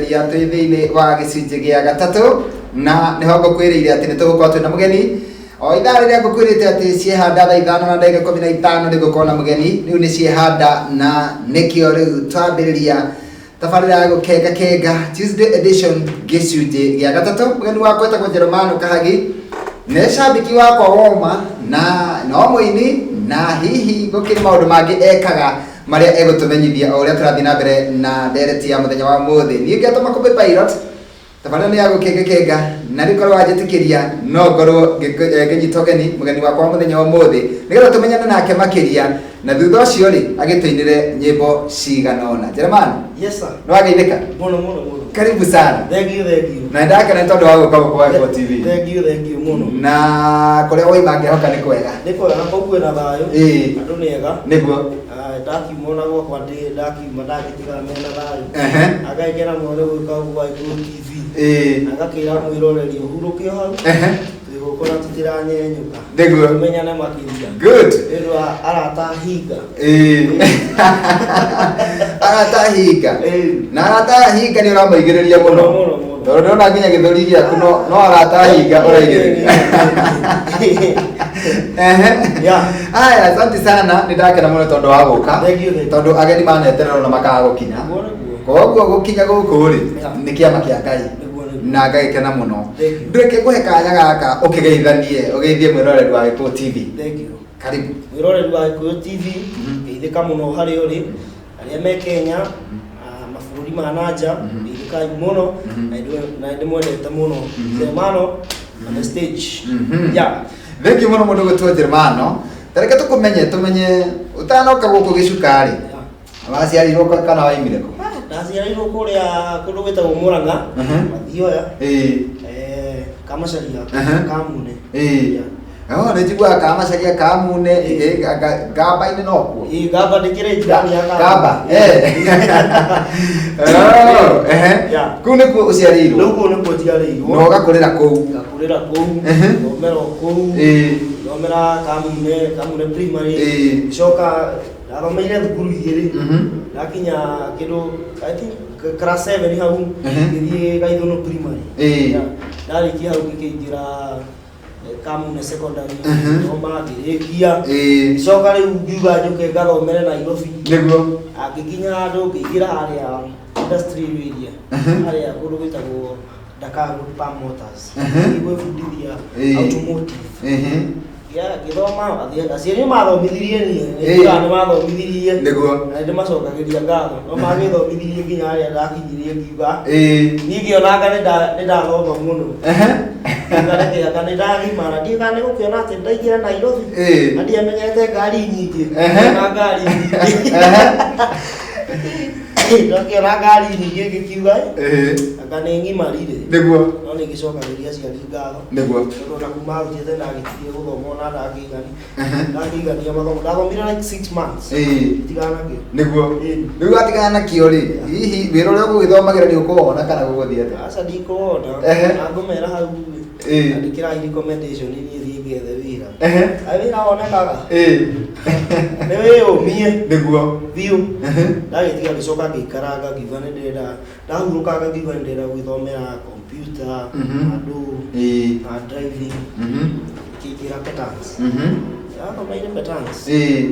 Ria twĩ thĩinĩ wa gĩcunjĩ gĩa gatatũ na nĩho ngũkwĩrĩire atĩ nĩ tũgũkorwo twĩna mũgeni o ithaa rĩrĩa ngũkwĩrĩte atĩ ciehanda thaa 5 na ndagĩka 15 nĩ ngũkorwo na mũgeni. Rĩu nĩ ciehanda na nĩkĩo rĩu twambĩrĩria tabarĩra ya gũkenga kenga Tuesday edition gĩcunjĩ gĩa gatatũ. Mũgeni wakwa etagwo Jeromano Kahagi, nĩ cambĩki wakwa woma na no mũini na hihi gũkĩrĩ maũndũ mangĩ ekaga marĩa egũtũmenyithia o ũrĩa tũrathiĩ na mbere na ndereti ya mũthenya wa mũthĩ. Niĩ ngetwo Makũmbĩ Pilot, tabarĩra nĩ ya gũkengakenga na rĩu korwo wanjĩtĩkĩria no ngorwo ngĩnyita ũgeni mũgeni wakwa wa mũthenya wa ũmũthĩ nĩgetha tũmenyane nake makĩria na thutha ũcio rĩ agĩtũinĩre nyĩmbo cigana ũna. Jeremani. Yes sir. Nĩ wageithĩka? Mũno mũno mũno. Karibu sana. Thank you, thank you. Na ndakena nĩ tondũ wa gũka gũkũ wa Gĩkũyũ TV. Thank you, thank you mũno. Na kũrĩa waima ngĩhoka nĩ kwega. Nĩ kwega kũu kwĩna thayũ. Ĩĩ. Andũ nĩ ega. Nĩguo. Ah, ndakiuma ona gwakwa ndĩ ndakiuma ndagĩtigana mena thayũ. Ehe. Agagĩkena mũno nĩ gũka gũkũ gwa Gĩkũyũ TV. Ĩĩ. Agakĩra mwĩroreri ũhurũke o hau. Ehe. Twĩ gũkũ na tũtiranyenyũka. Nĩguo. Tũmenyane makĩria. Good. Nĩ ũndũ wa arata hinga. Ĩĩ. Arata hinga. Ĩĩ. Na arata hinga nĩ ũramaigĩrĩria mũno. Mũno, mũno, mũno. Tondũ ndĩrona nginya gĩthũri gĩaku no arata hinga ũraigĩrĩria. Ehe. Yeah. Aya, asante sana, nĩ ndakena mũno tondũ wa gũka. Thank you, thank you. Tondũ ageni maneterera na makaga gũkinya. Nĩguo, nĩguo. Koguo gũkinya gũkũ rĩ, Yeah. nĩ kĩama kĩa Ngai. Nĩguo, nĩguo. Na ngagĩkena mũno. Thank you. Ndũreke ngũhe kanya gaka ũkĩgeithanie, ũgeithie mwĩroreri wa Gĩkũyũ TV. Thank you. Karibu. Mwĩroreri wa Gĩkũyũ TV, geithĩka mũno harĩa ũrĩ, arĩa me Kenya, mabũrũri ma na nja, geithĩkai mũno, na nĩndĩmwendete mũno. Jeremano on the stage. Yeah. Thank you mũno mũndũ gwĩtwo Jeremano. Tareke tũkũmenye, tũmenye ũtanoka gũkũ gĩcuka rĩ. Yeah. Waciarirwo kũ kana waimire kũ? Ndaciarirwo kũrĩa kũndũ gwĩtagwo Mũrang'a, Mathioya, Ĩĩ. Kamacaria, Kamune. Ĩĩ. Oh, nĩ njiguaga Kamacaria, Kamune, Ĩĩ. Ngamba-inĩ no kuo. Ĩĩ, Ngamba ndĩkĩrĩ njirani ya Ngamba. Ngamba. Eh. Oh, ehe. Yeah. Kũu nĩkuo ũciarĩirwo? Rĩu kũu nĩkuo njiarĩirwo. Na ũgakũrĩra kũu? Ngakũrĩra kũu, thomera o kũu, Ĩĩ. thomera Kamune, Kamune primary. Ĩĩ. Ngĩcoka ndathomeire thukuru igĩrĩ. Ndakinya kĩndũ I think class 7 hau, ngĩthiĩ Gaithũnũ primary. Ĩĩ. Yeah. Ndarĩkia hau ngĩkĩingĩra Kamune secondary, thoma ngĩrĩkia. Ĩĩ. Ngĩcoka rĩu ngiuga njũke ngathomere Nairobi. Nĩguo. Angĩkinya handũ ngĩingĩra harĩa industrial area, harĩa kũndũ gwĩtagwo Dakar Road Palm Motors. Gwĩbundithia Ĩĩ. automotive. Ehe. Yeah, ngĩthoma aciari nĩ mathomithirie niĩ, Ĩĩ. nĩ nĩ mathomithirie. Nĩguo. Na nĩ ndĩmacokagĩria ngatho. No magĩthomithirie nginya harĩa ndakinyirie ngiuga. Ĩĩ. Niĩ ngĩonanga nĩ ndathoma mũno. Ehe. Ngiuga reke anga nĩ ndagimara. Ndiũĩ kana nĩ gũkĩona atĩ ndaingĩra Nairobi. Ĩĩ. Na ndiamenyete ngari nyingĩ. Ehe. Na ngari nyingĩ. Ehe. Ndakĩona ngari nyingĩ ngĩkiuga Ĩĩ. anga nĩ ng'imarire. Nĩguo. No nĩ ngĩcokagĩria aciari ngatho. Nĩguo. Tondũ ona kuma rutĩte ndagĩtigire gũthoma ona ndakĩigania mathomo. Ndathomire like 6 months. Ĩĩ. Ngĩtigana nakĩo. Nĩguo. Ĩĩ. Rĩu watigana nakĩo rĩ, hihi wĩra ũrĩa ũgũgĩthomagĩra nĩ ũkũwona kana gũgũthiĩ atĩa? Aca ndikũwona. Ehe. Na ngũmera hau Ĩĩ. andĩkĩrai recommendation niĩ thiĩ ngethe wĩra. Ehe. Ai wĩra wonekaga. Ĩĩ. Nĩ wĩyũmie. Nĩguo. Biũ. Ndagĩtiga ngĩcoka ngĩikaranga ngiuga nĩ ndĩrenda ndahurũkanga ngiuga nĩ ndĩrenda gwĩthomera computer na ndũ Ĩĩ. na driving. Ngĩingĩra Petans. Ndathomeire Petans. Ĩĩ.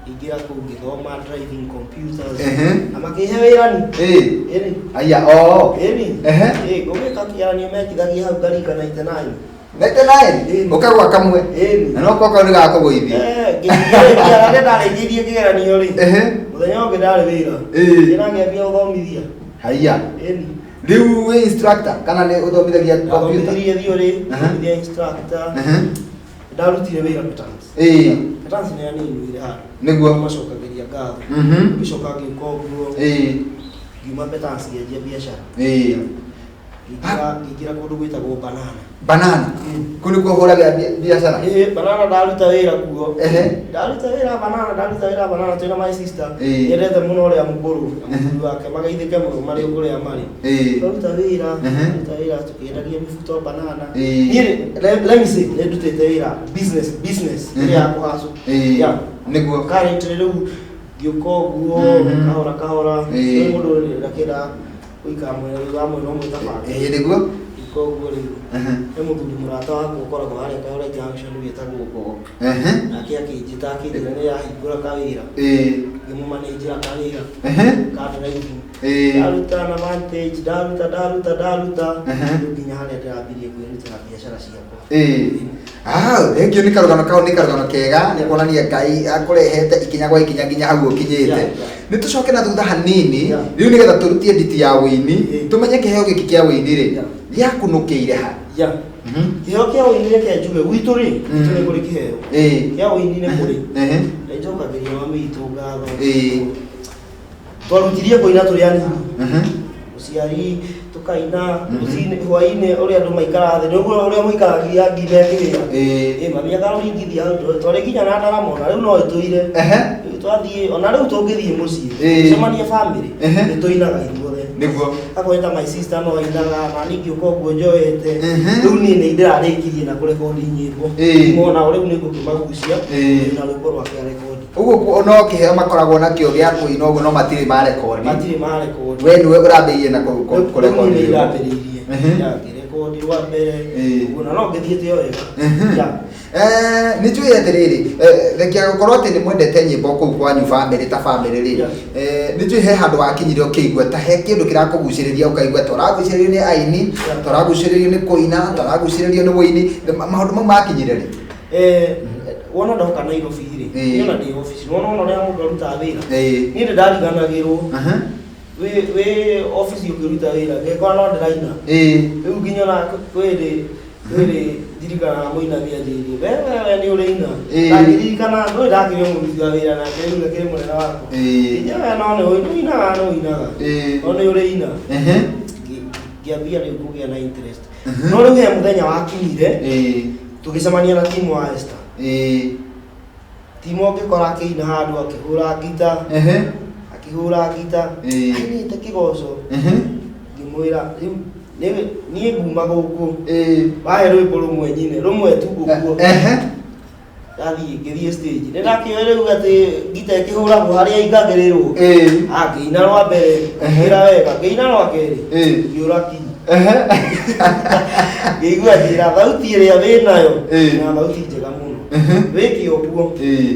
Ingĩra kũu ngĩthoma driving computers. Ehe. Na makĩhe wĩra ni. Ĩĩ. Ĩni. Aya, oo. Ĩni. Ehe. Ĩĩ, ngũgĩka kĩgeranio mekithagia hau ngarika 99. 99? Ĩni. Ũkagwa kamwe. Ĩni. Na no koko nĩ gakũgũithia. Eh, ngĩkĩrĩkia rĩrĩa ndarĩkirie kĩgeranio rĩ. Ehe. Mũthenya ũngĩ ndarĩ wĩra. Ĩĩ. Ngĩna ngĩambia gũthomithia. Haiya. Ĩni. Rĩu wĩ instructor kana nĩ ũthomithagia computer? Ndathomithirie theory, Ehe. ngĩthomithia instructor. Ehe. Ndarutire wĩra Petans. Ĩĩ. Petans nĩ yaninire handũ. Nĩguo. Macokagĩria ngatho. Ngĩcoka ngĩũka ũguo. Ĩĩ. Ngiuma Petans ngĩanjia biacara. Ĩĩ. Ngĩingĩra kũndũ gwĩtagwo Banana. Banana. Kũu nĩkuo ũhũragĩra biacara? Ĩĩ, Banana ndaruta wĩra kuo. Ehe. Ndaruta wĩra Banana, ndaruta wĩra Banana twĩna my sister. Ĩĩ. Nyendete mũno ũrĩa mũkũrũ na mũthuri wake mageithĩke mũno marĩ o kũrĩa marĩ. Ĩĩ. Twaruta wĩra, Ehe. twaruta wĩra tũkĩendagia mĩbuto Banana. Ĩĩ. Niĩ let me say nĩ ndutĩte wĩra business business ĩrĩa ya kũhacũ. Ĩĩ. Yeah. Nĩguo. Currently rĩu ngĩũka ũguo kahora kahora. Ĩĩ. Nĩ mũndũ ndakĩenda Gũikara mwena wa mwena ũmwe ta baba. Ĩĩ nĩguo. Koguo rĩu Ehe. he mũthuri mũrata wakwa ũkoragwo harĩa Kayole Junction wĩtagwo Mbogo. Ehe. Nake akĩnjĩta akĩnjĩra nĩ yahingũra kawĩra. Ĩĩ. Ngĩmũmanĩnjĩra kawĩra Ehe. ka driving. Ĩĩ. Ndaruta na Vantage, ndaruta ndaruta ndaruta Ehe. rĩu nginya harĩa ndĩrambirie kwĩrutĩra biacara ciakwa. Ĩĩ. Ah, thengio nĩ karũgano kau nĩ karũgano kega nĩ kuonania Ngai akũrehete ikinya gwa ikinya nginya hau ũkinyĩte. Yeah, yeah. Nĩ tũcoke na thutha hanini Yeah. rĩu nĩgetha tũrutie nditi ya wĩini Ĩĩ. tũmenye kĩheo gĩkĩ kĩa wĩini rĩ Yeah. gĩakunũkĩire ha. Ya. Mhm. Kĩheo kĩa ũini reke njuge gwitũ rĩ, gwitũ nĩ kũrĩ kĩheo. Ĩĩ. Kĩa ũini nĩ kũrĩ. Ehe. Na njokagĩria mami witũ ngatho. Ĩĩ. Twarutirie kũina tũrĩ anini. Mhm. Mũciari tũkaina rũcinĩ hwainĩ ũrĩa andũ maikaraga thĩ nĩguo ũrĩa mũikaragia ngima ĩkĩhĩa. Ĩĩ. Ĩ mami akarũringithia hau twarĩ nginya na ndaramo na rĩu no ĩtũire. Ehe. Rĩu twathiĩ ona rĩu tũngĩthiĩ mũciĩ Ĩĩ. tũcemanie family Ehe. nĩ tũinaga ithuothe. Nĩguo. Akweta my sister no ainaga na niĩ ngĩũka ũguo njoete. Mhm. Rĩu niĩ nĩ ndĩrarĩkirie na kũrekondi nyĩmbo. Ĩĩ. Mona rĩu nĩ ngũkĩmagucia Ĩĩ. na rwĩmbo rwake arekondi. Ũguo no kĩheo makoragwo nakĩo gĩa kũina ũguo no matirĩ marekondi. Matirĩ marekondi. We nĩwe ũrambĩrĩirie na kũrekondi Rĩu nĩ rwĩmbo. ndambĩrĩirie. Mhm. Ya, ngĩrekondi rwa mbere. Ĩĩ. Ũguo na no ngĩthiĩte o wega. Mhm. Ya. Eh, nĩ njũĩ atĩrĩrĩ eh, rekia gũkorwo atĩ nĩ mwendete nyĩmbo kũu kwanyu bamĩrĩ ta bamĩrĩ rĩ Yeah. eh, nĩ njũĩ he handũ wakinyire ũkĩigua ta he kĩndũ kĩrakũgucĩrĩria ũkaigua ta ũragucĩrĩrio nĩ aini Yeah. ta ũragucĩrĩrio nĩ kũina ta ũragucĩrĩrio nĩ wũini maũndũ mau makinyire rĩ? Eh, wona ndoka Nairobi rĩ, Ĩĩ. niĩ ona ndĩ obici, wona ona ũrĩa mũndũ arutaga wĩra. Ĩĩ. Niĩ nĩ ndariganagĩrwo Aha. wĩ obici ũkĩruta wĩra ngekora no ndĩraina. Ĩĩ. Rĩu nginya ona kwĩrĩ kwĩrĩ ndirikanaga mũinami anjĩrire we we we nĩ ũrĩina. Ĩĩ. Ndangĩririkana ndũĩ ndakĩrĩ o mũruti wa wĩra nake rĩu akĩrĩ mũnene wakwa. Ĩĩ. Nginya we no nĩ ũinaga no ũinaga. Ĩĩ. No nĩ ũrĩina. Ehe. Ngĩambia rĩu kũgĩa na interest. No rĩu he mũthenya wakinyire Ĩĩ. tũgĩcemania na timu wa Esther. Ĩĩ. Timu ũngĩkora akĩina handũ akĩhũra ngita Ehe. akĩhũra ngita Ĩĩ. ainĩte kĩgoco Ehe. ngĩmwĩra rĩu niĩ nguma gũkũ Ĩĩ. wahe rwĩmbo rũmwe nyine rũmwe tu ũguo Ehe. ndathiĩ ngĩthiĩ stage nĩ ndakĩoĩ rĩu atĩ ngita ĩkĩhũragwo harĩa ingagĩrĩrwo Ĩĩ. Ah, ngĩina rwa mbere Ehe. ngĩra wega ngĩina rwa kerĩ Ĩĩ. ngĩũra ki Ehe. ngĩigua njĩra thauti ĩrĩa wĩnayo Ĩĩ. na thauti njega mũno Ehe. wĩke ũguo Ĩĩ.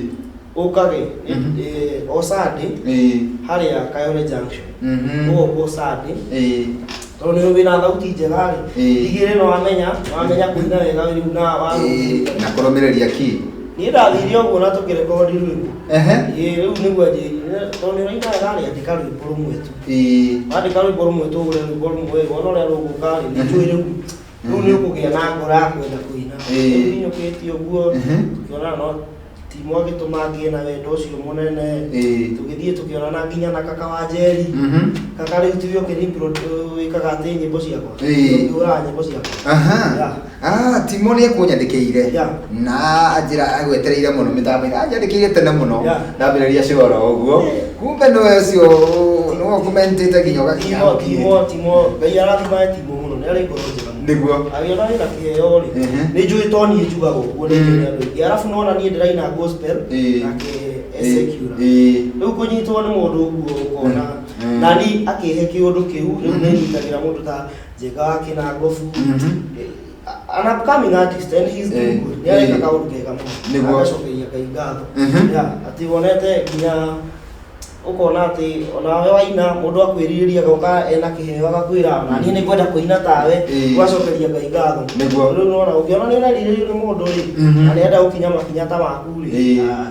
ũkage Mhm. o Sunday Ĩĩ. harĩa Kayole Junction Mhm. ũgoka o Sunday Ĩĩ. tondũ nĩ wĩna thauti njega rĩ Ĩĩ. igĩrĩ no wamenya wamenya kũina wega rĩu na wa Ĩĩ. Na kũrũmĩrĩria ki. niĩ ndathire ũguo na tũkĩrekondi rwĩmbo Ehe. Ĩĩ, rĩu nĩguo anjĩrire tondũ nĩ ũraina wega rĩ andĩka rwĩmbo rũmwe tu Ĩĩ. wandĩka rwĩmbo rũmwe tũgũre rwĩmbo rũmwe wona ũrĩa rũgũka rĩ nĩ njũĩ rĩu rĩu nĩ ũkũgĩa na ngoro ya kwenda kũina Ĩĩ. rĩu nyinyũkĩtie ũguo Mhm. tũkĩonana no timu agĩtũma ngĩe na wendo ũcio mũnene Ĩĩ. tũgĩthiĩ tũkĩonana nginya na kaka wa Njeri Mhm. kaka rĩu tiwe ũkĩri wĩkaga atĩ nyĩmbo ciakwa Ĩĩ. ũhũraga nyĩmbo ciakwa Aha. Yeah. Ah, Timo nĩ ekũnyandĩkĩire Yeah. na anjĩra agwetereire mũno mĩtambo-inĩ anjandĩkĩire tene mũno Yeah. ndambĩrĩria coro ũguo kumbe nĩwe ũcio nĩwe ũkomentĩte nginya ũgakinya Timo hau ũkinyĩte. Timo Timo Ngai arathimae Timo mũno nĩ arĩ ngoro njega mũno Nĩguo. agĩona wĩna kĩheo rĩ Mhm. nĩ njũĩ to niĩ njugaga ũguo nĩ njũĩ andũ aingĩ arabu nona niĩ ndĩraina gospel Ĩĩ. nake Ĩĩ. secular Ĩĩ. rĩu kũnyitwo nĩ mũndũ ũguo ũkona Mm. na ni akĩhe kĩũndũ kĩu rĩu nĩ nyitagĩra mũndũ ta Njenga wa Kĩnangobu Mhm. An upcoming artist and he's doing Ĩĩ. good nĩ areka Ĩĩ. kaũndũ kega mũno Nĩguo. agacokeria Ngai ngatho Mhm. Yeah, atĩ wonete nginya ũkona atĩ onawe waina mũndũ akwĩrirĩria agoka ena kĩheo agakwĩra ona niĩ nĩ ngwenda kũina tawe Ĩĩ. ũgacokeria Ngai ngatho Nĩguo. rĩu nona ũngĩona nĩ ũrerirĩrio nĩ mũndũ rĩ Mhm. na nĩenda gũkinya makinya ta maku rĩ Ĩĩ. ah,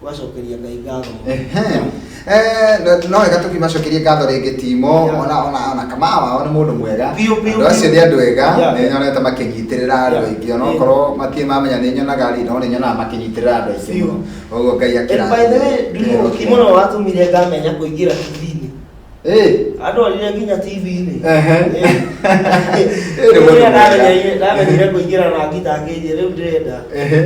ũgacokeria Ngai ngatho mũno. Ehe. Eh, no wega tũkĩmacokerie ngatho rĩngĩ Timo Yeah. ona Kamau wao nĩ mũndũ mwega Biũ, biũ, andũ acio biũ. nĩ andũ ega Yeah. nĩ nyonete makĩnyitĩrĩra andũ Yeah. aingĩ ona okorwo matirĩ mamenya nĩ nyonaga rĩ no nĩ nyonaga makĩnyitĩrĩra andũ aingĩ Biũ. mũno ũguo Ngai And by the way, akĩrathime. Timo nĩwe watũmire ngamenya kũingĩra TV-inĩ Ĩĩ. andwarire nginya TV-inĩ Ehe. Ĩĩ. Ĩĩ, nĩ mũndũ Rĩrĩa mwega. ndamenyire kũingĩra na ngita akĩnjĩra rĩu ndĩrenda Ehe.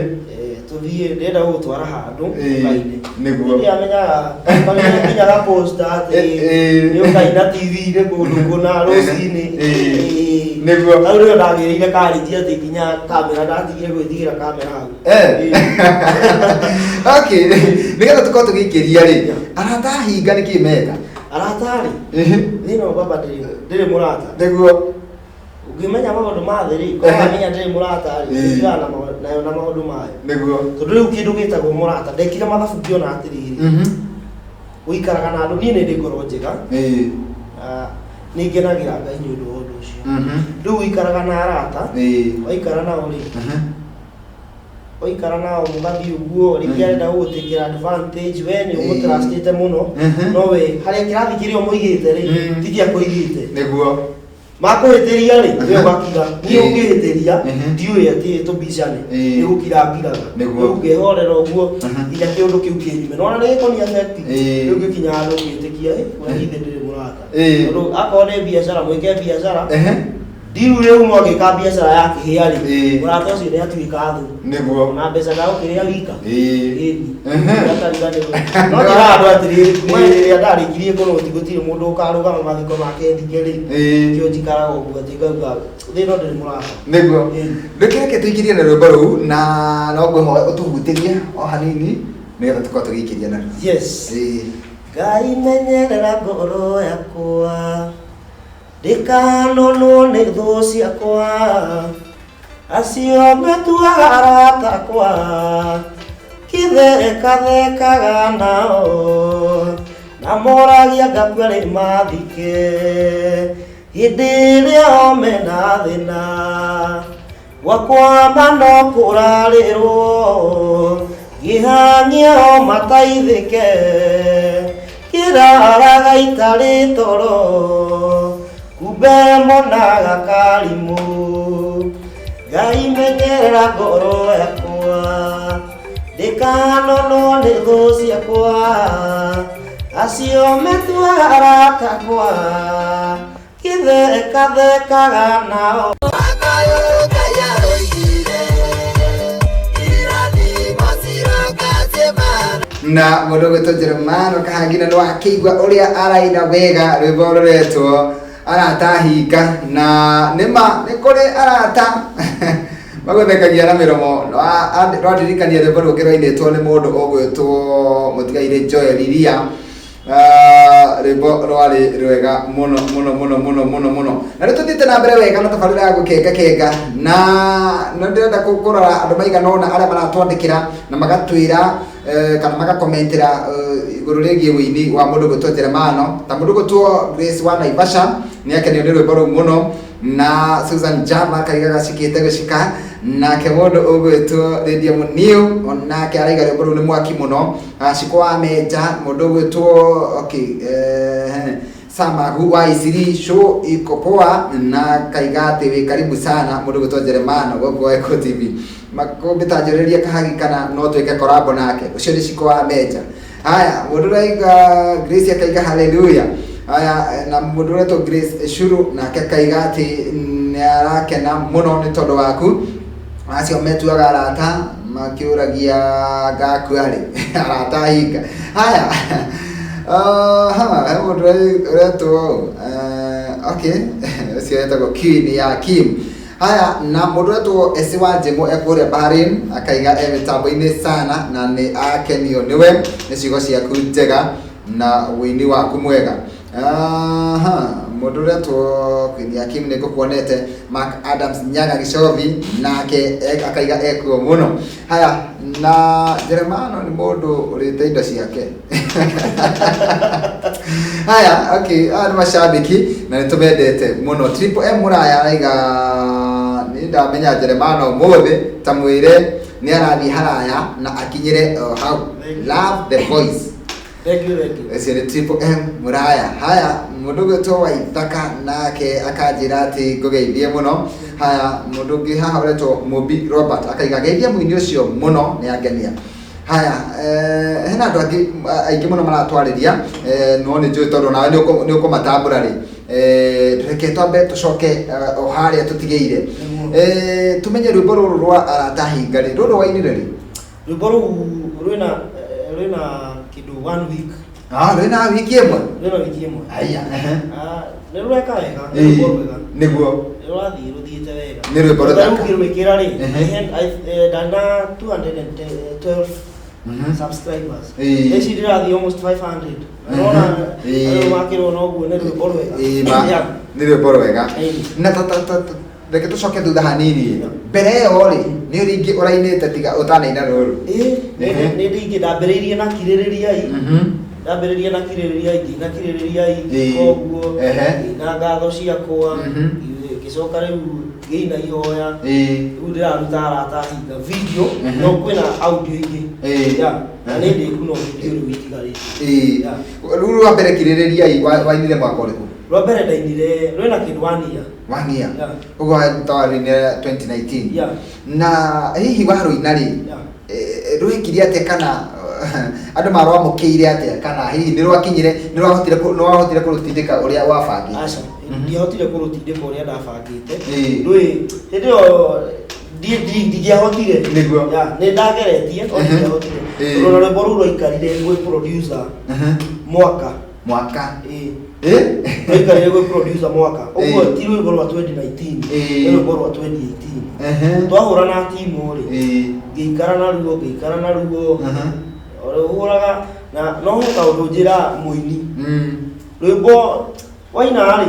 Tũthiĩ ndĩrenda gũgũtwara handũ Ĩĩ, ũkaine nĩguo. Ndiamenyaga kamenya nginya gaposta atĩ Ĩĩ. nĩ ũkaina TV-inĩ kũndũ kũna rũcinĩ Ĩĩ. Ĩĩ. Nĩguo. Hau nĩho ndagĩrĩire karĩnji atĩ nginya kamera ndatigire gwĩtigĩra kamera hau Eh. Ĩĩ. Okay, nĩgetha tũkorwo tũgĩikĩria rĩ Yeah. arata ahinga nĩkĩ meka? Arata rĩ, Ĩhĩ. thĩna baba ndĩrĩ mũrata. Nĩguo. Ũngĩmenya maũndũ ma thĩ rĩ, korwo wamenya ndĩrĩ mũrata rĩ, Ĩĩ. ũtigana nayo na maũndũ mayo. Nĩguo. Tondũ rĩu kĩndũ gĩtagwo mũrata, ndekire mathabu ngĩona atĩrĩrĩ, gũikaraga na andũ, niĩ nĩ ndĩ ngoro njega. Ĩĩ. Ah, nĩ ngenagĩra Ngai nĩ ũndũ wa ũndũ ũcio. Rĩu ũikaraga na arata, Ĩĩ. waikara nao rĩ, waikara nao mũgathiĩ ũguo, rĩngĩ arenda gũgũtĩkĩra advantage, we nĩ ũmũtrustĩte mũno, no we harĩa kĩrathi kĩrĩa ũmũigĩte rĩ, ti kĩa kũigĩte. Nĩguo. Makũhĩtĩria rĩ, we ũgakira. Niĩ ũngĩhĩtĩria, ndiũĩ atĩ tũbicane, Ĩĩ. nĩ gũkira ngiraga. Nĩguo. Rĩu ngehorera ũguo, nginya kĩũndũ kĩu kĩnyume. Nĩwona nĩ gĩkoni affect. Ĩĩ. Rĩu ngĩkinya handũ ngĩtĩkia, "Ĩ, we githĩ ndĩrĩ mũrata." Ĩĩ. Tondũ akorwo nĩ biacara, mwĩke biacara. Ehe. Ndiru rĩu mwagĩka biacara ya kĩhĩa rĩ, Ĩĩ. mũrata ũcio nĩ atuĩka thũ. Nĩguo. Ona mbeca ndagũkĩrĩa wika. Ĩĩ. Ĩni. Ehe. Ndakariganĩrwo. No njĩra andũ atĩrĩrĩ, kuma hĩndĩ ĩrĩa ndarĩkirie kũrũti gũtirĩ mũndũ ũkarũgama mathiko make thike rĩ. Ĩĩ. Kĩo njikaraga ũguo atĩ ngauga thĩna ndĩrĩ mũrata. Nĩguo. Ĩĩ. Reke tũingĩrie na rwĩmbo rũu na no ngwĩhoya ũtũhutĩrie o hanini nĩgetha tũkorwo tũgĩikĩria naruo. Yes. Ĩĩ. Ngai menyerera ngoro yakwa, ndikanonwo nĩ thũ ciakwa, acio metuaga arata akwa, kithekathekaga nao, na moragia ngakua rĩ mathike, hĩndĩ ĩrĩa o mena thĩna, gwakwa mano kũrarĩrwo, ngĩhang'ia o mataithĩke, kĩraraga itarĩ toro, kumbe monaga karimũ. Ngai menyerera ngoro yakwa, ndikanonwo nĩ thũ ciakwa, acio metuaga arata akwa, kĩthekathekaga nao. Na mũndũ ũgwĩtwo Jeremano Kahangina nĩ wakĩigua ũrĩa araina wega rwĩmbo rũretwo arata hinga, na nĩma nĩ kũrĩ arata magũthekagia na mĩromo. Rwandirikania rwĩmbo rũngĩ rwainĩtwo nĩ mũndũ ũgwĩtwo mũtigairĩ Joel Iria. Rwĩmbo rwarĩ rwega mũno mũno mũno mũno mũno mũno. Na rĩu tũthiĩte na mbere wega na tabarĩra ya gũkenga kenga, na no ndĩrenda kũrora andũ maigana ũna arĩa maratwandĩkĩra na magatwĩra, kana magakomentera, igũrũ rĩgiĩ wĩini wa mũndũ ũgwĩtwo Jeremano. Ta mũndũ ũgwĩtwo Grace wa Naivasha nĩ akenio nĩ rwĩmbo rũu mũno, na Susan Jama akaiga gacikĩte gũcika, nake mũndũ ũgwĩtwo Lydia Muniu onake araiga rwĩmbo rũu nĩ mwaki mũno. Ciko wa Menja, mũndũ ũgwĩtwo okay, Samagu wa Isiri show iko poa, na kaiga atĩ wĩ karibu sana mũndũ ũgwĩtwo Jeremano gũkũ Eco TV. Makũmbĩ ta njũrĩria Kahagi kana no twĩke collab nake, ũcio nĩ Ciko wa Menja. Haya, mũndũ ũraiga Grace akaiga hallelujah. Haya, na mũndũ ũretwo Grace Shuru nake akaiga atĩ nĩ arakena mũno nĩ tondũ waku. Acio metuaga arata makĩũragia ngakua rĩ, arata hinga. Haya, he mũndũ ũretwo, okay, ũcio etagwo Queen ya Kim. Haya, na mũndũ ũretwo Esi wa Njĩngũ e kũrĩa Bahrain akaiga e mĩtambo-inĩ sana na nĩ akenio nĩwe nĩ ciugo ciaku njega na wĩini waku mwega. Aha, mũndũ ũretwo Queen ya Kim nĩ ngũkuonete. Mark Adams Nyaga Gicovi nake akaiga ekuo mũno. Haya, na Jeremano nĩ mũndũ ũrĩte indo ciake. Haya, okay, aya nĩ macambĩki na nĩ tũmendete mũno. Triple M Mũraya araiga nĩ ndamenya Jeremano ũmũthĩ, ta mwĩre nĩ arathiĩ haraya na akinyĩre o hau. Love the voice. Thank you, thank you. Ũcio nĩ Triple M Mũraya. Haya, mũndũ ũgwĩtwo Waithaka nake akanjĩra atĩ ngũgeithie mũno. Haya, mũndũ ũngĩ haha ũretwo Mũmbi Robert akaiga geithia mũini ũcio mũno nĩ angenia. Haya, hena andũ angĩ aingĩ mũno maratwarĩria, no nĩ njũĩ tondũ nawe nĩ ũkũmatambũra rĩ. Reke twambe tũcoke o harĩa tũtigĩire. Tũmenye rwĩmbo rũrũ rwa arata hinga rĩ, rũrũ wainire rĩ? Rwĩmbo rũu rwĩna kĩndũ 1 week. Rwĩna wiki ĩmwe? Rwĩna wiki ĩmwe. Aya, ehe. Nĩ rũreka wega, nĩ rwĩmbo rwega. Nĩguo. Nĩ rũrathiĩ rũthiĩte wega. Nĩ rwĩmbo rũthaka. Rĩu ngĩrwĩkĩra rĩ, ndarĩ na 212 Subscribers. Ĩĩ. Ici ndĩrathiĩ almost 500. Ũrona Ĩĩ. andũ makĩrwo noguo nĩ rwĩmbo rwega. Ĩĩ, ma Yeah. nĩ rwĩmbo rwega. Ĩĩ. Na reke tũcoke thutha hanini. Mbere ĩyo rĩ, nĩ ũrĩ ingĩ ũrainĩte tiga ũtanaina rũrũ? Ĩĩ, nĩ ndingĩ ndambĩrĩirie na kirĩrĩriai. Ndambĩrĩria na kirĩrĩriai, ngĩina kirĩrĩriai, koguo ngĩina ngatho ciakwa, ngĩcoka rĩu ngĩina ihoya. Rĩu ndĩraruta arata hinga video, no kwĩna audio ingĩ. Yeah, na nĩ ndĩku no video rĩu itigarĩte. Yeah. Rĩu rwa mbere kirĩrĩriai wainire mwaka ũrĩkũ? Rwa mbere ndainire rwĩna kĩndũ wania. Wania. Yeah. Ũguo twarũinire 2019. Yeah. Na hihi warũina rĩ, rwekire atĩa kana andũ marwamũkĩire atĩa, kana hihi nĩ rwakinyire, nĩ wahotire kũrũtindĩka ũrĩa wabangĩte? Aca, ndiahotire kũrũtindĩka ũrĩa ndabangĩte. Ndũĩ hĩndĩ ĩyo ndingĩahotire. Nĩguo. Yeah, nĩ ndageretie no ndingĩahotire. Tondũ ona rwĩmbo rũu rwaikarire gwĩ producer mwaka. Mwaka. Ĩĩ. Eh? Rwaikarire gwĩ producer mwaka. Ũguo ti rwĩmbo rwa 2019, nĩ rwĩmbo rwa 2018. Twahũra na timu rĩ, ngĩikara na ruo, ngĩikara na ruo. Ũhũraga na no he kaũndũ njĩra mũini. Rwĩmbo waina rĩ,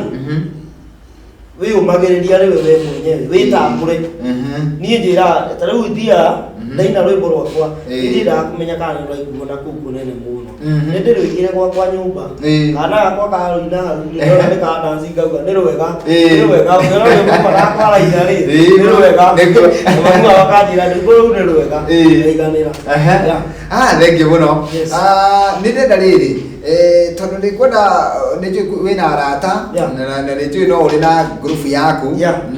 wĩyũmagĩrĩria rĩwe we mwenyewe, wĩtambũre. Niĩ njĩraga ta rĩu thiaga ndaina rwĩmbo rwakwa, nĩ ndĩendaga kũmenya kana nĩ rũraiguo na kũu kũnene mũno. Nĩ ndĩrwĩkĩre gwakwa nyũmba, kana gakwa karũina hau ndĩrona nĩ kandanci ngauga nĩ rwega, nĩ rwega, ũngĩona rwĩmbo rwakwa araina rĩ, nĩ rwega. Na mamu akanjĩra rwĩmbo rũu nĩ rwega, ndaiganĩra. Yeah. Ah, thengiũ mũno. Yes. Ah, nĩ ndĩrenda rĩrĩ, tondũ nĩ ngwenda, nĩ njũĩ wĩna arata, na nĩ njũĩ no ũrĩ na ngurubu yaku,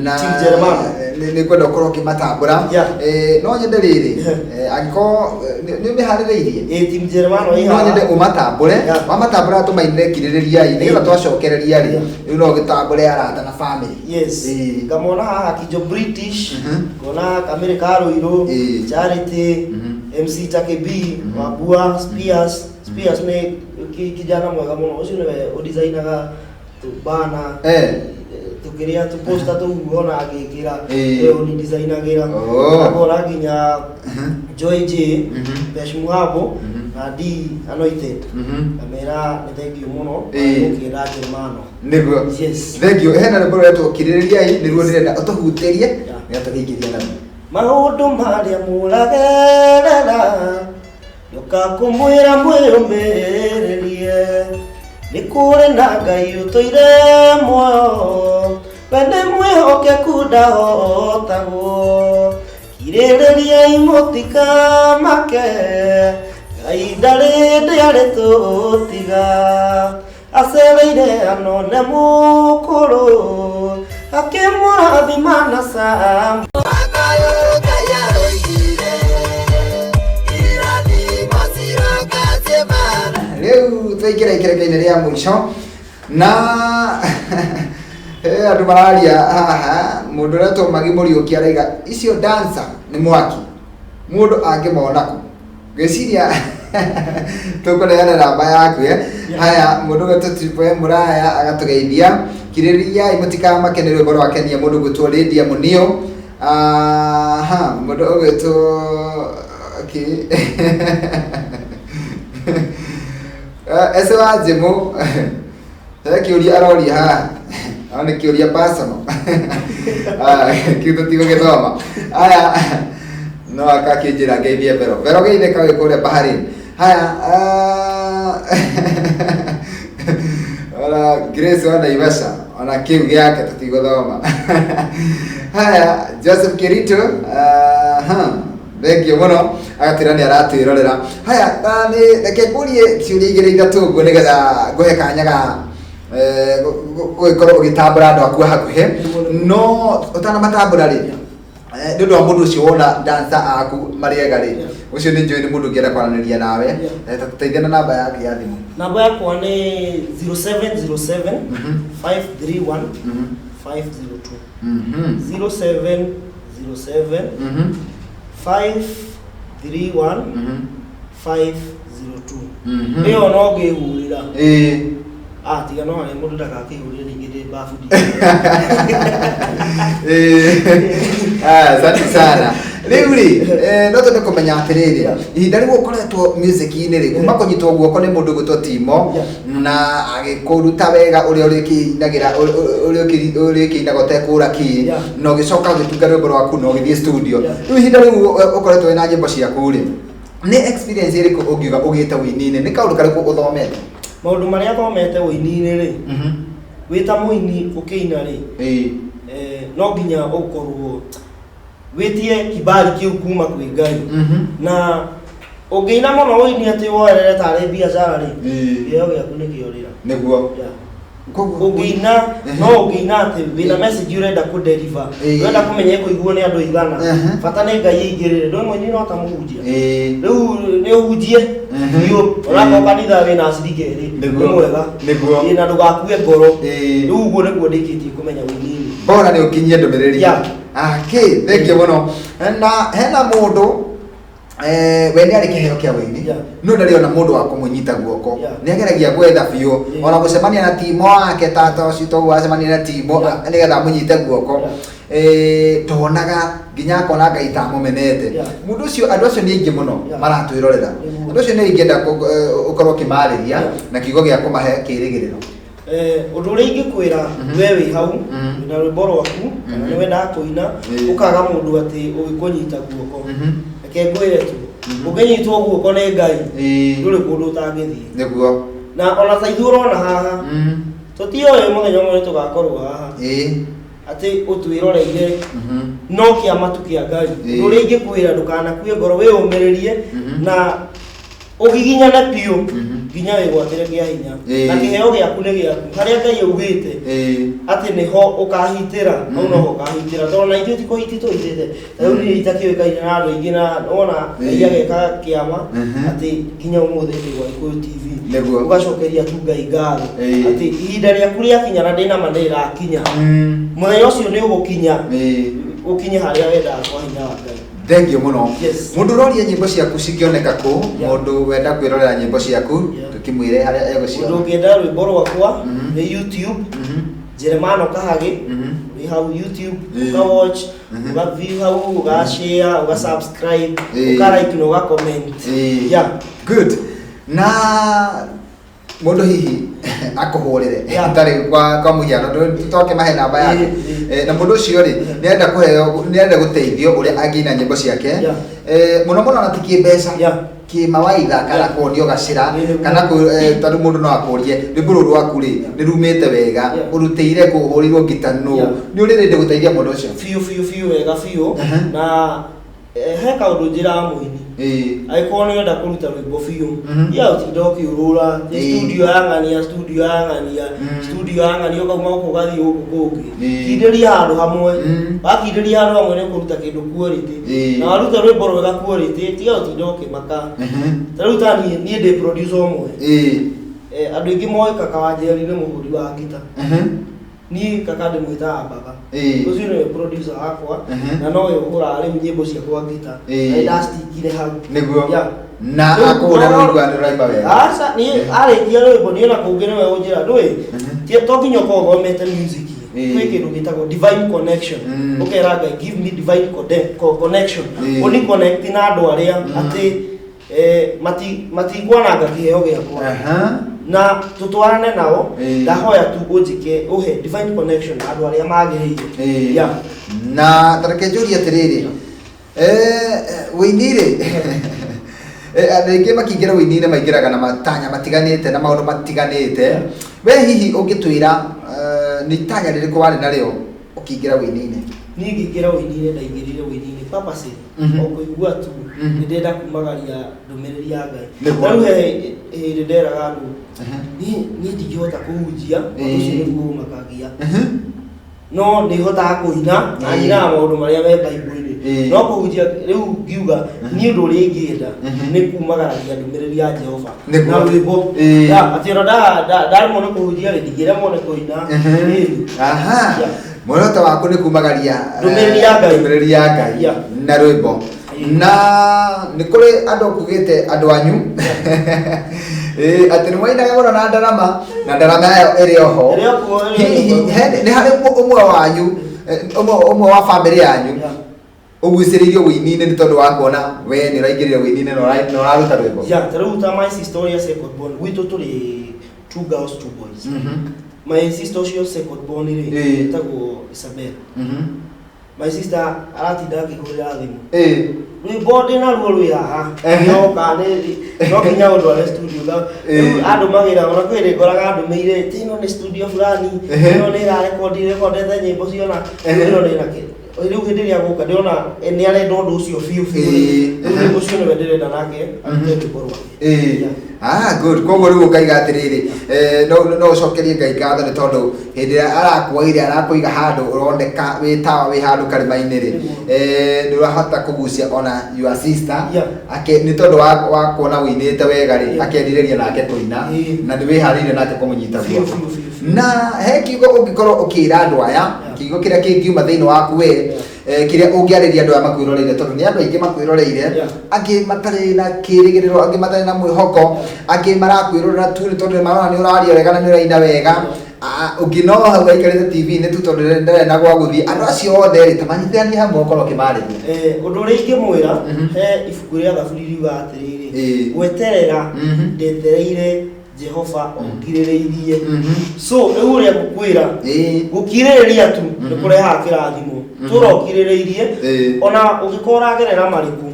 na Team Jeremiah. nĩ ngwenda ũkorwo ũkĩmatambũra. No nyende rĩrĩ, angĩkorwo nĩ ũmĩharĩrĩirie? Ĩĩ, Team Jeremiah ĩ No haha. nyende ũmatambũre. Wamatambũra tũmainĩre kirĩrĩriai, nĩgetha twacokereria rĩ, rĩu no ũgĩtambũre arata na family. Yes. Ngamona haha Kijo British, ngona Kamĩrĩ ka Rũirũ, Charity, MC Take B, Wambua, Spears. Spears nĩ kijana mwega mũno, ũcio nĩwe ũdesignaga tũbana, tũkĩrĩa tũposta tũu ona agĩkĩra, nĩwe ũnidesignagĩra. Ngakora nginya Joy J, Pesh Muhabo, na D Anointed. Ngamera nĩ thengiũ mũno, gũkĩenda Jeremano. Nĩguo. Yes. Thengiũ. Hena rwĩmbo rũretwo kirĩrĩriai, nĩruo ndĩrenda ũtũhutĩrie, nĩgetha tũkĩingĩria naruo. Maũndũ marĩa mũragerera, ndũkakũmwĩra mwĩyũmĩrĩrie, nĩ kũrĩ na Ngai ũtũire muoyo, we nĩ mwĩhokeku ndahotagwo. Kirĩrĩriai mũtikamake, Ngai ndarĩ hĩndĩ arĩtũtiga. Acereire anone mũkũrũ, akĩmũrathima na Sam. Rĩu twaingĩra ikereka-inĩ rĩa mũico, na andũ mararia haha, mũndũ ũretwo Magi Mũriũki araiga icio dancer nĩ mwaki, mũndũ angĩmona kũ? Ngwĩciria tũkũneana namba yaku. Haya, mũndũ ũgetwo Triple M Mũraya agatũgeithia, kirĩrĩriai mũtikamake nĩ rwĩmbo rwa Kenia, mũndũ ũgwĩtwo Lydia Mũnio. Aha, mũndũ ũgwĩtwo okay. Ese wa Njimũ, he kĩũria aroria haha, no nĩ kĩũria personal. Ah, kĩu tũtigũgĩthoma. Aya, no akakĩnjĩra ngeithie Vero. Vero geithĩka wĩ kũrĩa Bahrain. Haya, ona Grace wa Naivasha, ona kĩu gĩake tũtigũthoma. Haya, Joseph Kirito, aha, thengiũ mũno, agatwĩra nĩ aratwĩrorera. Haya, na nĩ reke ngũrie ciũria igĩrĩ ithatũ ũguo nĩgetha ngũhe kanya ga gũgĩkorwo ũgĩtambũra andũ aku a hakuhĩ. No ũtanamatambũra rĩ, nĩ ũndũ wa mũndũ ũcio wona dancer aku marĩ ega rĩ, ũcio nĩ njũĩ nĩ mũndũ ũngĩenda kwaranĩria nawe. Ta tũteithie na namba yaku ya thimũ. Namba yakwa nĩ 0707 531 502. 0707 531 502. Ĩyo no ngĩhũrĩra. Ah, tiga no harĩa mũndũ ndagakĩhũrĩre rĩngĩ ndĩ babu. Ah, asante sana. Rĩu rĩ, no twende kũmenya atĩrĩrĩ, Yeah. ihinda rĩu ũkoretwo music-inĩ rĩ, kuma kũnyitwo guoko nĩ mũndũ gwĩtwo Timo Yeah. na agĩkũruta wega ũrĩa ũrĩkĩinagĩra, ũrĩa ũrĩkĩinaga ũtekũra ki, Yeah. na ũgĩcoka ũgĩtunga rwĩmbo rwaku na ũgĩthiĩ studio. Yeah. Rĩu ihinda rĩu ũkoretwo wĩna nyĩmbo ciaku rĩ, nĩ experience ĩrĩkũ ũngiuga ũgĩte ũini-inĩ? Nĩ kaũndũ karĩkũ ũthomete? Maũndũ marĩa thomete ũini-inĩ rĩ, wĩ ta mũini ũkĩina rĩ, Ĩĩ. No nginya ũkorwo wĩtie kibali kĩu kuma kwĩ Ngai. Na ũngĩina mũno ũini atĩ woerere tarĩ biacara rĩ, Ĩĩ. kĩheo gĩaku nĩ kĩorĩra. Nĩguo. Yeah. Koguo- Ũngĩina, no ũngĩina atĩ wĩna message ũrenda kũ deliver, ũrenda kũmenya ĩkũiguo nĩ andũ aigana, bata nĩ Ngai aingĩrĩre. Ndũĩ mũini no ta mũhunjia, rĩu nĩ ũhunjie biũ, onakorwo kanitha wĩna acirika erĩ, nĩ mwega. Nĩguo. Ĩĩ, na ndũgakue ngoro. Ĩĩ. Rĩu ũguo nĩguo ndĩkĩtie kũmenya ũini-inĩ. Bora nĩ ũkinyie ndũmĩrĩri. Yeah. Akĩ thengiũ mũno. Na hena mũndũ, we nĩ arĩ kĩheo kĩa ũini, no ndarĩ ona mũndũ wa kũmũnyita guoko. Nĩ ageragia gwetha biũ, ona gũcemania na Timo wake, tata ũcio toguo acemania na Timo nĩgetha amũnyite guoko. Tonaga nginya akona Ngai ta amũmenete. Mũndũ ũcio, andũ acio nĩ aingĩ mũno maratwĩrorera. Andũ acio nĩ ingĩenda ũkorwo ũkĩmarĩria na kiugo gĩa kũmahe kĩrĩgĩrĩro. Ũndũ ũrĩa ingĩkwĩra, we wĩ hau wĩna rwĩmbo rwaku kana nĩ wendaga kũina, ũkaga mũndũ atĩ ũgĩkũnyita guoko, reke ngwĩre tu, ũngĩnyitwo guoko nĩ Ngai, ndũrĩ kũndũ ũtangĩthiĩ. Na ona ta ithuĩ ũrona haha, tũtioĩ mũthenya ũmwe nĩ tũgakorwo haha, atĩ ũtwĩroreire, no kĩama tu kĩa Ngai. Ũndũ ũrĩa ingĩkwĩra, ndũkanakue ngoro, wĩyũmĩrĩrie na ũgiginyane biũ nginya wĩgwatĩre kĩa hinya. Na kĩheo gĩaku nĩ gĩaku, harĩa Ngai augĩte atĩ nĩho ũkahitĩra, hau noho ũkahitĩra, tondũ na ithuĩ ti kũhiti tũhitĩte. Ta rĩu niĩ itakĩũĩkaine na andũ aingĩ, na wona Ngai ageka kĩama atĩ nginya ũmũthĩ ndĩ gwa Gĩkũyũ TV. Ũgacokeria tu Ngai ngatho atĩ ihinda rĩaku rĩakinya, na ndĩna ma nĩ rĩrakinya, mũthenya ũcio nĩ ũgũkinya, ũkinye harĩa wendaga kwa hinya wa Ngai. Thengiũ mũno. Yes. Mũndũ ũroria nyĩmbo ciaku cingĩoneka kũ? Mũndũ wenda kwĩrorera nyĩmbo ciaku, tũkĩmwĩre harĩa Mũndũ egũciona. ũngĩenda rwĩmbo rwakwa, nĩ YouTube, Jeremano Kahagĩ, wĩ hau YouTube, ũka watch, ũga view hau, ũga share, ũga subscribe, ũka like na ũga comment. Yeah. Good. Na mũndũ hihi akũhũrĩre, tarĩ kwa mũhiano, tũkĩmahe namba yake. Na mũndũ ũcio rĩ, nĩarenda kũheo, nĩarenda gũteithio ũrĩa angĩina nyĩmbo ciake. Mũno mũno na ti kĩmbeca, kĩmawaitha, kana kuonio gacĩra, kana tondũ mũndũ no akũrie rwĩmbo rũrũ rwaku rĩ, nĩ rumĩte wega, ũrutĩire kũ, ũhũrĩirwo ngita nũ? Nĩ ũrĩ rĩndĩ gũteithia mũndũ ũcio? Biũ biũ biũ, wega biũ. Na he kaũndũ njĩraga mũini, angĩkorwo nĩ ũrenda kũruta rwĩmbo biũ, tiga ũtinda ũkĩũrũra nĩ studio ya ng'ania, studio ya ng'ania, studio ya ng'ania, ũkauma gũkũ ũgathiĩ gũkũ kũngĩ. Kindĩria handũ hamwe. Wakindĩria handũ hamwe, nĩ ũkũruta kĩndũ quality. Na waruta rwĩmbo rwega quality, tiga ũtinda ũkĩmaka. Ta rĩu ta niĩ, niĩ ndĩ producer ũmwe. Andũ aingĩ moĩ Kaka wa Njeri nĩ mũhũri wa ngita. Niĩ kaka ndĩmwĩtaga baba. Ũcio nĩwe producer wakwa, na nowe ũhũraga rĩu nyĩmbo ciakwa ngita. Na nĩndacikire hau. Nĩguo. Yeah. Na Rĩu akũhũra rũigua nĩ rũraima wega. Aca, niĩ arĩkia rwĩmbo, niĩ na kũngĩ nĩwe ũnjĩra, ndũĩ to nginya ũkorwo ũthomete music. Kwĩ kĩndũ gĩtagwo divine connection. Ũkera Ngai, "Give me divine connection," ũni connect na andũ arĩa atĩ matikwananga kĩheo gĩakwa, na tũtwarane nao. Ndahoya tu ũnjĩke, ũhe divine connection na andũ arĩa magĩrĩire. Yeah. Na tareke njũrie atĩrĩrĩ, ũini rĩ, andũ aingĩ makĩingĩra ũini-inĩ maingĩraga na matanya matiganĩte na maũndũ matiganĩte. We hihi ũngĩtwĩra, nĩ itanya rĩrĩkũ warĩ narĩo ũkĩingĩra ũini-inĩ? Niĩ ngĩingĩra ũini-inĩ, ndaingĩrire ũini-inĩ purposely, o kũigua tu nĩ ndĩrenda kumagaria ndũmĩrĩri ya Ngai. Na rĩu he hĩndĩ nderaga andũ, niĩ ndingĩhota kũhunjia, ũndũ ũcio nĩguo ũmakagia, no nĩ hotaga kũina na nyinaga maũndũ marĩa me Bible-inĩ, no kũhunjia rĩu ngiuga niĩ ũndũ ũrĩa ingĩenda nĩ kumagaragia ndũmĩrĩri ya Jehova na rwĩmbo. Ya, atĩ ona ndaremwo nĩ kũhunjia rĩ, ndingĩremwo nĩ kũina. Ĩĩ. Aha. Yeah. Muoroto waku nĩ kumagaria ndũmĩrĩri ya Ngai. Ndũmĩrĩri ya Ngai na rwĩmbo. Na nĩ kũrĩ andũ kugĩte andũ anyu, atĩ nĩ mwainaga mũno na ndarama, na ndarama ĩyo ĩrĩ oho. Ĩrĩ o kuo, ĩrĩ o Hihi kuo. nĩ harĩ ũmwe wanyu, ũmwe wa bamĩrĩ yanyu Ũgucĩrĩirio wĩini-inĩ nĩ tondũ wa kuona we nĩ ũraingĩrire wĩini-inĩ na ũraruta rwĩmbo? Ya, ta rĩu ta my sister ũrĩa second born, gwitũ tũrĩ two girls, two boys. My sister ũcio second born rĩ, etagwo Isabel. My sister aratinda akĩhũrĩra thimũ, rwĩmbo ndĩ naruo rwĩ haha. Yoka nĩ no nginya ũndware studio. Rĩu andũmagĩra, ona kwĩ rĩ ngoraga andũmĩire ti ĩno nĩ studio fulani, ĩno nĩ ĩrarekondi, rekondete nyĩmbo ciona ĩno nĩ na kĩ. Rĩu hĩndĩ ĩrĩa gũka ndĩrona nĩ arenda ũndũ ũcio biũ biũ. Rĩu ũcio nĩwe ndĩrenda nake arute rwĩmbo rwake. Ĩĩ. Ah, good. Koguo rĩu ũkaiga atĩrĩrĩ, no ũcokerie Ngai ngatho nĩ tondũ hĩndĩ ĩrĩa arakuoire arakũiga handũ ũroneka wĩ tawa wĩ handũ karĩma-inĩ rĩ, nĩ ũrahota kũgucia ona your sister ake nĩ tondũ wa kuona wĩinĩte wega rĩ, akerirĩria nake kũina na nĩ wĩharĩirie nake kũmũnyita guoko. Biũ, biũ, biũ. Na he kiugo ũngĩkorwo ũkĩra andũ aya, kiugo kĩrĩa kĩngiuma thĩinĩ waku we, kĩrĩa ũngĩarĩria andũ aya makwĩroreire, tondũ nĩ andũ aingĩ makwĩroreire, angĩ matarĩ na kĩrĩgĩrĩro, angĩ matarĩ na mwĩhoko, angĩ marakwĩrorera tu nĩ tondũ nĩ marona nĩ ũraria wega na nĩ ũraina wega. Ah, ũngĩ no hau aikarĩte TV-inĩ tu tondũ ndarĩ na gwa gũthiĩ. Andũ acio othe rĩ, ta manyitithanie hamwe ũkorwo ũkĩmarĩria. Ũndũ ũrĩa ingĩmwĩra, he ibuku rĩa Thaburi riugaga atĩrĩrĩ, gweterera ndetereire Jehova ongirĩrĩirie. So rĩu ũrĩa ngũkwĩra, gũkirĩrĩria tu nĩ kũrehaga kĩrathimo. Tũra ũkirĩrĩirie, ona ũngĩkorwo ũragerera marĩkũ,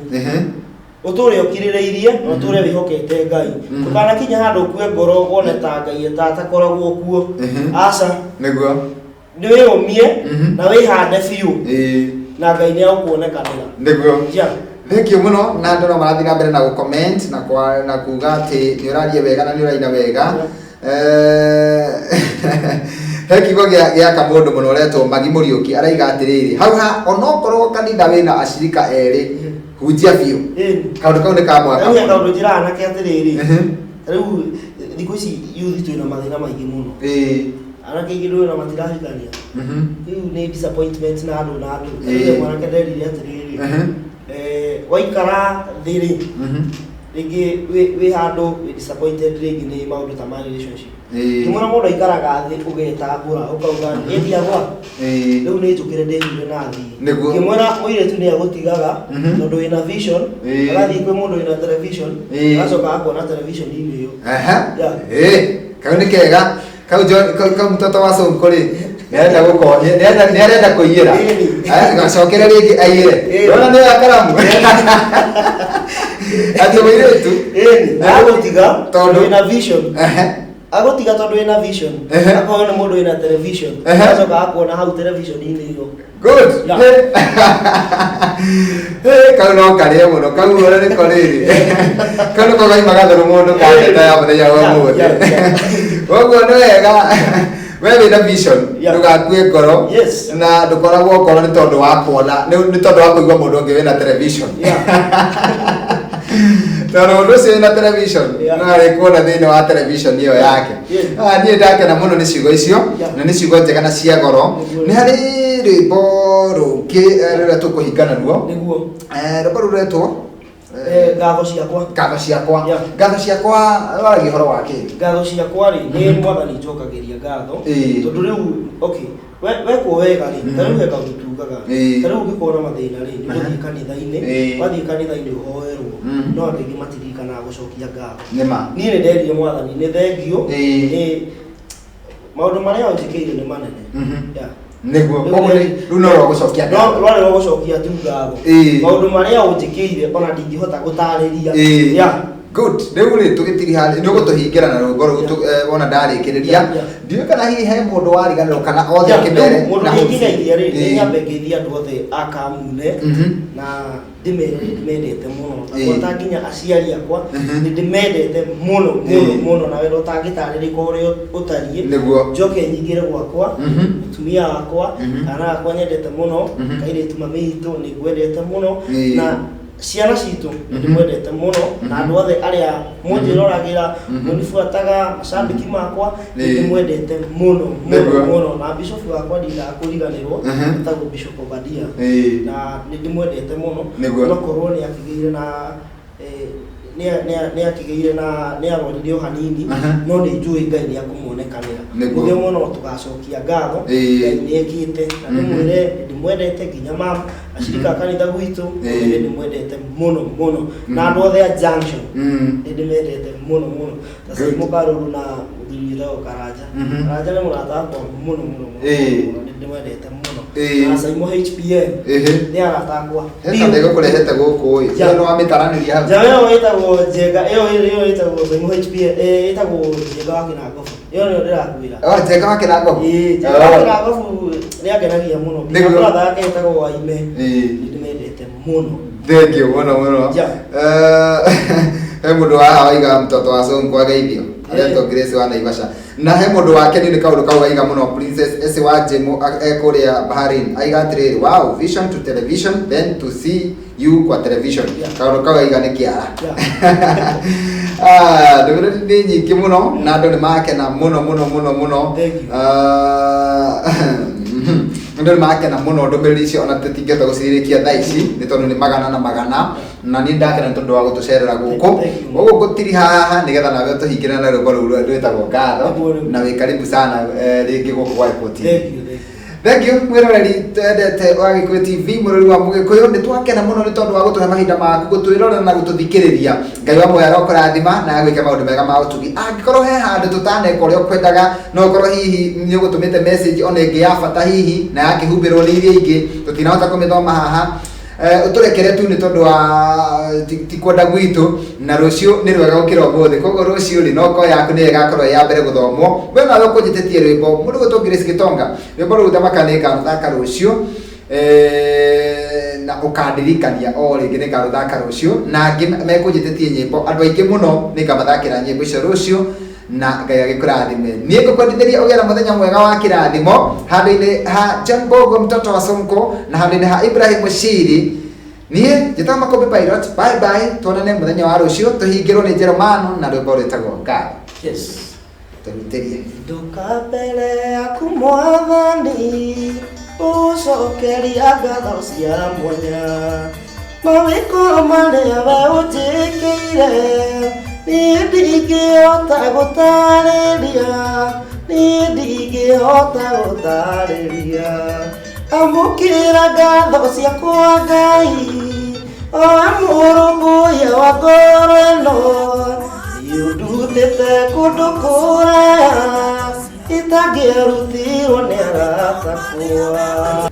ũtũre ũkirĩrĩirie na ũtũre wĩhokete Ngai. Ndũkanakinye handũ ũkue ngoro wone ta Ngai atakoragwo kuo. Aca. Nĩguo. Nĩ wĩyũmie na wĩhande biũ, na Ngai nĩ agũkuonekanĩra. Nĩguo. Yeah. Thank you mũno, na andũ no marathiĩ na mbere na gũ-comment na kuga atĩ nĩ ũraria wega na nĩ ũraina wega. He kiugo gĩa kamũndũ mũno ũretwo Magi Mũriũki, araiga atĩrĩrĩ, hau ha onokorwo kanitha wĩna acirika erĩ, hunjia biũ. Kaũndũ kau nĩ ka mwaka Rĩu he mũno. kaũndũ njĩraga anake atĩrĩrĩ, rĩu thikũ ici youth twĩna mathĩna maingĩ mũno. Anake aingĩ ndũĩ ona matirahikania. Rĩu nĩ disappointment na andũ na andũ. Rĩu mwanake nderire atĩrĩrĩ, waikara thĩ rĩ, rĩngĩ wĩ handũ wĩ disappointed rĩngĩ nĩ maũndũ ta ma relationship. Ngĩmwĩra mũndũ aikaraga thĩ ũgetambũra ũkauga nĩndiagwa, rĩu nĩ njũkĩre ndĩhure na thiĩ. Nĩguo. Ngĩmwĩra mũirĩtu nĩ agũtigaga tondũ wĩna vision, agathiĩ kwĩ mũndũ wĩna television, agacoka akona television-inĩ ĩyo. Aha. Yeah. Kau nĩ kega. Kau John, kau mtoto wa Sonko rĩ, nĩarenda gũkorwo, nĩarenda kũiyĩra. Aya, gacokere rĩngĩ aiyĩre. Ndona nĩ oya karamu. Atĩ mũirĩtu. Ĩni, agũtiga Tondũ- tondũ wĩna vision. Agũtiga tondũ wĩna vision. Akorwo nĩ mũndũ wĩna television, agacoka akuona hau television-inĩ ĩyo. Good. Yeah. Hey, kau no karĩe mũno, kau ũrĩa nĩko rĩrĩ. Kau nĩko gaima gathũrũ mũndũ kandeta ya mũthenya wa ũmũthĩ. Koguo nĩ wega we wĩna vision, ndũgakue ngoro, na ndũkoragwo ngoro nĩ tondũ wa kuona, nĩ tondũ wa kũigua mũndũ ũngĩ wĩna television. Tondũ mũndũ ũcio wĩna television no arĩkuona thĩinĩ wa television ĩyo yake. Ah, niĩ ndakena mũno nĩ ciugo icio, na nĩ ciugo njega na cia goro. Nĩ harĩ rwĩmbo rũngĩ rũrĩa tũkũhinga naruo. Nĩguo. Rwĩmbo rũu rwetwo Ngatho ciakwa. Ngatho ciakwa. Ngatho ciakwa waragia ũhoro wa kĩ? Ngatho ciakwa rĩ, nĩ Mwathani njokagĩria ngatho. Tondũ rĩu, okay, wekwo wega rĩ, ta rĩu he kaũndũ tugaga. Ta rĩu ũngĩkorwo na mathĩna rĩ, nĩ ũgũthiĩ kanitha-inĩ, wathiĩ kanitha-inĩ ũhoerwo, no andũ aingĩ matiririkanaga gũcokia ngatho. Nĩma. Niĩ nĩ nderire Mwathani nĩ thengio, nĩ maũndũ marĩa ũnjĩkĩire nĩ manene. Yeah. Nĩguo. Koguo rĩu no rwa gũcokia No ngatho. rwarĩ rwa gũcokia tu ngatho. Maũndũ marĩa ũnjĩkĩire ona ndingĩhota gũtarĩria. Yeah. Good. Rĩu rĩ tũgĩtiriha nĩ ũgũtũhingĩra na rwĩmbo rũu wona ndarĩkĩrĩria. Ndiũĩ kana hihi he mũndũ wariganĩrwo kana othe Yeah, ũkĩmere rĩu mũndũ na ũrĩa Hope. ingĩgeithia rĩ, nĩ nyambe ngeithie andũ othe a Kamune, na ndĩmere nĩ ndĩmendete mũno. Na gwata nginya aciari akwa, nĩ ndĩmendete mũno, mũno, mũno, na wendo ũtangĩtarĩrĩka ũrĩa ũtariĩ. Nĩguo. Njoke nyingĩre gwakwa, mũtumia wakwa, kana gakwa nyendete mũno, kairĩtu mami witũ nĩ ngwendete mũno, na ciana citũ nĩ ndĩmwendete mũno, na andũ othe arĩa mũnjĩroragĩra, mũnibuataga, macambĩki makwa, nĩ ndĩmwendete mũno, mũno, mũno. Na bishop wakwa ndindaga kũriganĩrwo, etagwo Bishop Obadia. Na nĩ ndĩmwendete mũno. Onokorwo nĩ akĩgĩire na, nĩ akĩgĩire na, nĩ arwarire o hanini, no nĩ njũĩ Ngai nĩ akũmuonekanĩra. Mũthenya ũmwe no tũgacokia ngatho, Ngai nĩ ekĩte, na ndĩmwĩre nĩ ndĩmwendete nginya mam acirika a kanitha gwitũ, Ĩĩ. nĩ ndĩmwendete mũno mũno, na andũ othe a junction nĩ ndĩmendete mũno mũno, ta Good. Simon Karuru na mũthuri wĩtagwo Karanja. Karanja nĩ mũrata wakwa mũno mũno mũno Ĩĩ. mũno, nĩ ndĩmwendete mũno. Ĩĩ. Na Simon HPM Ĩhĩ. nĩ arata akwa. He kandego kũrehete gũkũ ĩ. Ja. Ĩyo nĩ wamĩtaranĩria hau. Njaũ ĩyo ĩtagwo Njenga, ĩyo ĩtagwo Simon HPM, ĩtagwo Njenga wa Kĩnangobu. Ĩyo nĩyo ndĩrakwĩra. Oh, Njenga wa Kĩnangobu. Ĩĩ, Njenga wa Kĩnangobu nĩangenagia mũno. Nginya Nĩguo. brother yake ĩtagwo Waime. Ĩĩ. Nĩ ndĩmendete mũno. Thank you mũno mũno. Ja. He mũndũ haha waiga mtoto wa Sonko ageithio. Aretwo Grace wa Naivasha. Na he mũndũ wake nĩ kaũndũ kau aiga mũno, Princess Ese wa Jemo ekũrĩa Bahrain. Aiga atĩrĩrĩ, wow, vision to television then to see you kwa television. Yeah. Kaũndũ kau aiga nĩ kĩara. Yeah. Ah, ndũmĩrĩri nĩ nyingĩ mũno na andũ nĩ makena mũno mũno mũno mũno. Thank you. Ah, andũ nĩ makena mũno ndũmĩrĩri icio ona tũtingĩhota gũcirĩkia thaa ici nĩ tondũ nĩ magana na magana, na niĩ ndakena nĩ tondũ wa gũtũcerera gũkũ. Thank you. Ũguo ngũtiri haha nĩgetha nawe ũtũhingĩre na rwĩmbo rũu rwĩtagwo Ngatho. Nĩguo rĩu. Na wĩ karibu sana rĩngĩ gũkũ gwa Gĩkũyũ TV. Thank you, thank you. Thank you mwiroreri twendete wa Gĩkũyũ TV, mũrori wa Mũgĩkũyũ, nĩ twakena mũno nĩ tondũ wa gũtũhe mahinda maku gũtwĩrorera na gũtũthikĩrĩria. Ngai wa muoyo arokũrathima na agwĩke maũndũ mega ma ũtugi. Angĩkorwo he handũ tũtaneka ũrĩa ũkwendaga, no ũkorwo hihi nĩ ũgũtũmĩte message ona ĩngĩ ya bata hihi na yakĩhumbĩrwo nĩ iria ingĩ tũtinahota kũmĩthoma haha, ũtũrekere tu nĩ tondũ wa ti kwenda gwitũ, na rũciũ nĩ rwega gũkĩra ũmũthĩ. Koguo rũciũ rĩ, no ko yaku nĩyo ĩgakorwo ĩ ya mbere gũthomwo. We nawe ũkũnjĩtĩtie rwĩmbo mũndũ gwĩtwo Grace Gĩtonga, rwĩmbo rũu thamaka nĩ ngarũthaka rũciũ, na ũkandirikania o rĩngĩ nĩ ngarũthaka rũciũ, na angĩ mekũnjĩtĩtie nyĩmbo, andũ aingĩ mũno nĩ ngamathakĩra nyĩmbo icio rũciũ, na Ngai agĩkũrathime. Niĩ ngũkwendithĩria ũgĩe na mũthenya mwega wa kĩrathimo handũ-inĩ ha John Bogo mtoto wa Sonko na handũ-inĩ ha Ibrahim Mushiri. Niĩ njĩtagwo Makũmbĩ Pilot. Bye bye, tuonane mũthenya wa rũciũ tũhingĩrwo nĩ Jeromano na rwĩmbo rwĩtagwo Ngatho. Yes. Tũhutĩrie. Nduka mbere yaku mwathani, ũcokeria ngatho cia mwanya, mawĩko marĩa we ũnjĩkĩire niĩ ndingĩhota gũtarĩria, niĩ ndingĩhota gũtarĩria. Amũkĩra ngatho ciakwa Ngai, o mũrũmbũiya wa ngoro ĩno, nĩũndutĩte kũndũ kũraya itangĩarutirwo nĩ arata akwa.